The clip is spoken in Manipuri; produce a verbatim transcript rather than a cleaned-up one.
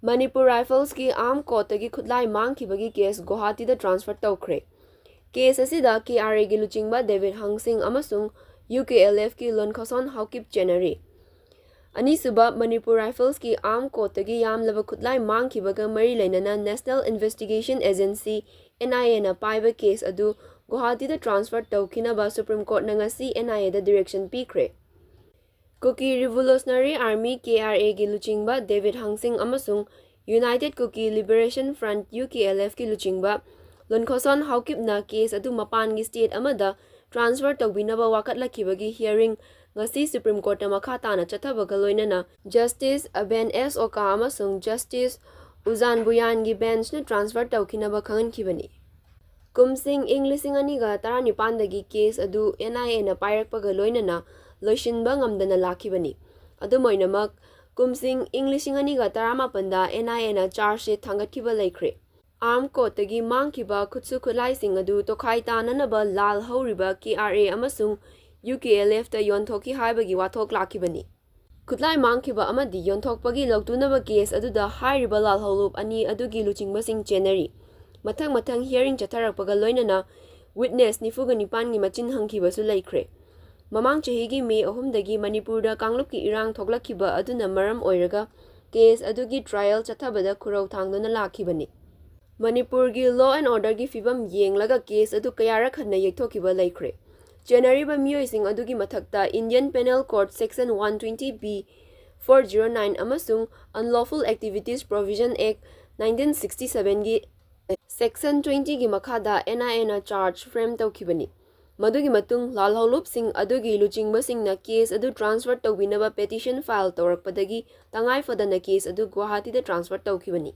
ꯃꯅꯤꯄꯨꯔ ꯔꯥꯏꯐꯜꯁꯀꯤ ꯑꯥꯔꯝ ꯀꯣꯔꯠꯇꯒꯤ ꯈꯨꯠꯂꯥꯏ ꯃꯥꯡꯈꯤꯕꯒꯤ ꯀꯦꯁ ꯒꯨꯋꯥꯍꯥꯇꯤꯗ ꯇ꯭ꯔꯥꯟꯁꯐꯔ ꯇꯧꯈ꯭ꯔꯦ꯫ ꯀꯦꯁ ꯑꯁꯤꯗ ꯀꯦ ꯑꯥꯔ ꯑꯦꯒꯤ ꯂꯨꯆꯤꯡꯕ ꯗꯦꯕꯤꯠ ꯍꯪꯁꯤꯡ ꯑꯃꯁꯨꯡ ꯌꯨ ꯀꯦ ꯑꯦꯜ ꯑꯦꯐꯀꯤ ꯂꯣꯟꯈꯣꯁꯣꯟ ꯍꯥꯎꯀꯤꯞ ꯆꯦꯟꯅꯔꯤ꯫ ꯑꯅꯤꯁꯨꯕ, ꯃꯅꯤꯄꯨꯔ ꯔꯥꯏꯐꯜꯁꯀꯤ ꯑꯥꯔꯝ ꯀꯣꯔꯠꯇꯒꯤ ꯌꯥꯝꯂꯕ ꯈꯨꯠꯂꯥꯏ ꯃꯥꯡꯈꯤꯕꯒ ꯃꯔꯤ ꯂꯩꯅꯅ ꯅꯦꯁꯅꯦꯜ ꯏꯟꯚꯦꯁꯇꯤꯒꯦꯁꯟ ꯑꯦꯖꯦꯟꯁꯤ, ꯑꯦꯟ ꯑꯥꯏ ꯑꯦꯅ ꯄꯥꯏꯕ ꯀꯦꯁ ꯑꯗꯨ ꯒꯨꯋꯥꯍꯥꯇꯤꯗ ꯇ꯭ꯔꯥꯟꯁꯐꯔ ꯇꯧꯈꯤꯅꯕ ꯁꯨꯄ꯭ꯔꯤꯝ ꯀꯣꯔꯠꯅ ꯉꯁꯤ ꯑꯦꯟ ꯑꯥꯏ ꯑꯦꯗ ꯗꯤꯔꯦꯛꯁꯟ ꯄꯤꯈ꯭ꯔꯦ꯫ ꯀꯨꯀꯤ ꯔꯤꯚꯣꯂꯨꯁꯅꯔꯤ ꯑꯥꯔꯃꯤ, ꯀꯦ ꯑꯥꯔ ꯑꯦꯒꯤ ꯂꯨꯆꯤꯡꯕ ꯗꯦꯕꯤꯠ ꯍꯪꯁꯤꯡ ꯑꯃꯁꯨꯡ ꯌꯨꯅꯥꯏꯇꯦꯗ ꯀꯨꯀꯤ liberation front, U K L ꯑꯦꯐꯀꯤ ꯂꯨꯆꯤꯡꯕ ꯂꯣꯟꯈꯣꯁꯣꯟ ꯍꯥꯎꯀꯤꯞꯅ ꯀꯦꯁ ꯑꯗꯨ ꯃꯄꯥꯟꯒꯤ ꯁ꯭ꯇꯦꯠ ꯑꯃꯗ ꯇ꯭ꯔꯥꯟꯁꯐꯔ ꯇꯧꯕꯤꯅꯕ ꯋꯥꯀꯠꯂꯛꯈꯤꯕꯒꯤ ꯍꯤꯌꯔꯤꯡ ꯉꯁꯤ ꯁꯨꯄ꯭ꯔꯤꯝ ꯀꯣꯔꯠꯇ ꯃꯈꯥ ꯇꯥꯅ ꯆꯠꯊꯕꯒ ꯂꯣꯏꯅꯅ ꯖꯁꯇꯤꯁ ꯑꯕꯦꯟ ꯑꯦꯁ ꯑꯣꯀꯥ ꯑꯃꯁꯨꯡ ꯖꯁꯇꯤꯁ ꯎꯖꯥꯟ ꯕꯨꯌꯥꯟꯒꯤ ꯕꯦꯟꯆꯅ ꯇ꯭ꯔꯥꯟꯁꯐꯔ ꯇꯧꯈꯤꯅꯕ ꯈꯪꯍꯟꯈꯤꯕꯅꯤ꯫ ꯀꯨꯝꯁꯤꯡ ꯏꯪ ꯂꯤꯁꯤꯡ ꯑꯅꯤꯒ ꯇꯔꯥꯅꯤꯄꯥꯟꯗꯒꯤ ꯀꯦꯁ ꯑꯗꯨ ꯑꯦꯟ ꯑꯥꯏ ꯑꯦꯅ ꯄꯥꯏꯔꯛꯄꯒ ꯂꯣꯏꯅꯅ ꯂꯣꯏꯁꯤꯟꯕ ꯉꯝꯗꯅ ꯂꯥꯛꯈꯤꯕꯅꯤ꯫ ꯑꯗꯨꯝ ꯑꯣꯏꯅꯃꯛ, ꯀꯨꯝꯁꯤꯡ ꯏꯪ ꯂꯤꯁꯤꯡ ꯑꯅꯤꯒ ꯇꯔꯥꯃꯥꯄꯟꯗ ꯑꯦꯟ ꯑꯥꯏ ꯑꯦꯅ ꯆꯥꯔꯖ ꯁꯤꯠ ꯊꯥꯡꯒꯠꯈꯤꯕ ꯂꯩꯈ꯭ꯔꯦ꯫ ꯑꯥꯔꯝ ꯀꯣꯔꯠꯇꯒꯤ ꯃꯥꯡꯈꯤꯕ ꯈꯨꯠꯁꯨ ꯈꯨꯠꯂꯥꯏꯁꯤꯡ ꯑꯗꯨ ꯇꯣꯈꯥꯏ ꯇꯥꯅꯅꯕ ꯂꯥꯜ ꯍꯧꯔꯤꯕ ꯀꯦ ꯑꯥꯔ ꯑꯦ ꯑꯃꯁꯨꯡ ꯌꯨ ꯀꯦ ꯑꯦꯜ ꯑꯦꯐꯇ ꯌꯣꯟꯊꯣꯛꯈꯤ ꯍꯥꯏꯕꯒꯤ ꯋꯥꯊꯣꯛ ꯂꯥꯛꯈꯤꯕꯅꯤ꯫ ꯈꯨꯠꯂꯥꯏ ꯃꯥꯡꯈꯤꯕ ꯑꯃꯗꯤ ꯌꯣꯟꯊꯣꯛꯄꯒꯤ ꯂꯧꯇꯨꯅꯕ ꯀꯦꯁ ꯑꯗꯨꯗ ꯍꯥꯏꯔꯤꯕ ꯂꯥꯜꯍꯧꯂꯨꯞ ꯑꯅꯤ ꯑꯗꯨꯒꯤ ꯂꯨꯆꯤꯡꯕꯁꯤꯡ ꯆꯦꯟꯅꯔꯤ꯫ ꯃꯊꯪ ꯃꯊꯪ ꯍꯤꯌꯔꯤꯡ ꯆꯠꯊꯔꯛꯄꯒ ꯂꯣꯏꯅꯅ ꯋꯤꯠꯅꯦꯁ ꯅꯤꯐꯨꯒ ꯅꯤꯄꯥꯟꯒꯤ ꯃꯆꯤꯟ ꯍꯪꯈꯤꯕꯁꯨ ꯂꯩꯈ꯭ꯔꯦ꯫ ꯃꯃꯥꯡ ꯆꯍꯤꯒꯤ ꯃꯦ ꯑꯍꯨꯝꯗꯒꯤ ꯃꯅꯤꯄꯨꯔꯗ ꯀꯥꯡꯂꯨꯞꯀꯤ ꯏꯔꯥꯡ ꯊꯣꯛꯂꯛꯈꯤꯕ ꯑꯗꯨꯅ ꯃꯔꯝ ꯑꯣꯏꯔꯒ ꯀꯦꯁ ꯑꯗꯨꯒꯤ ꯇ꯭ꯔꯥꯏꯌꯦꯜ ꯆꯠꯊꯕꯗ ꯈꯨꯔꯧ ꯊꯥꯡꯗꯨꯅ ꯂꯥꯛꯈꯤꯕꯅꯤ꯫ ꯃꯅꯤꯄꯨꯔꯒꯤ law and orderꯒꯤ ꯐꯤꯕꯝ ꯌꯦꯡꯂꯒ ꯀꯦꯁ ꯑꯗꯨ ꯀꯌꯥꯔꯛ ꯍꯟꯅ ꯌꯩꯊꯣꯛꯈꯤꯕ ꯂꯩꯈ꯭ꯔꯦ꯫ ꯆꯦꯟꯅꯔꯤꯕ ꯃꯤꯑꯣꯏꯁꯤꯡ ꯑꯗꯨꯒꯤ ꯃꯊꯛꯇ Indian Penal Code Section one twenty B, four zero nine ꯑꯃꯁꯨꯡ Unlawful Activities Provision Act nineteen sixty sevenꯒꯤ Section twentyꯒꯤ ꯃꯈꯥꯗ ꯑꯦꯟ ꯑꯥꯏ ꯑꯦꯅ ꯆꯥꯔꯖ ꯐ꯭ꯔꯦꯝ ꯇꯧꯈꯤꯕꯅꯤ꯫ ꯃꯗꯨꯒꯤ ꯃꯇꯨꯡ ꯂꯥꯜꯍꯧꯂꯨꯞꯁꯤꯡ ꯑꯗꯨꯒꯤ ꯂꯨꯆꯤꯡꯕꯁꯤꯡꯅ ꯀꯦꯁ ꯑꯗꯨ ꯇ꯭ꯔꯥꯟꯁꯐꯔ ꯇꯧꯕꯤꯅꯕ ꯄꯦꯇꯤꯁꯟ ꯐꯥꯏꯜ ꯇꯧꯔꯛꯄꯗꯒꯤ ꯇꯉꯥꯏ ꯐꯗꯅ ꯀꯦꯁ ꯑꯗꯨ ꯒꯨꯋꯥꯍꯥꯇꯤꯗ ꯇ꯭ꯔꯥꯟꯁꯐꯔ ꯇꯧꯈꯤꯕꯅꯤ꯫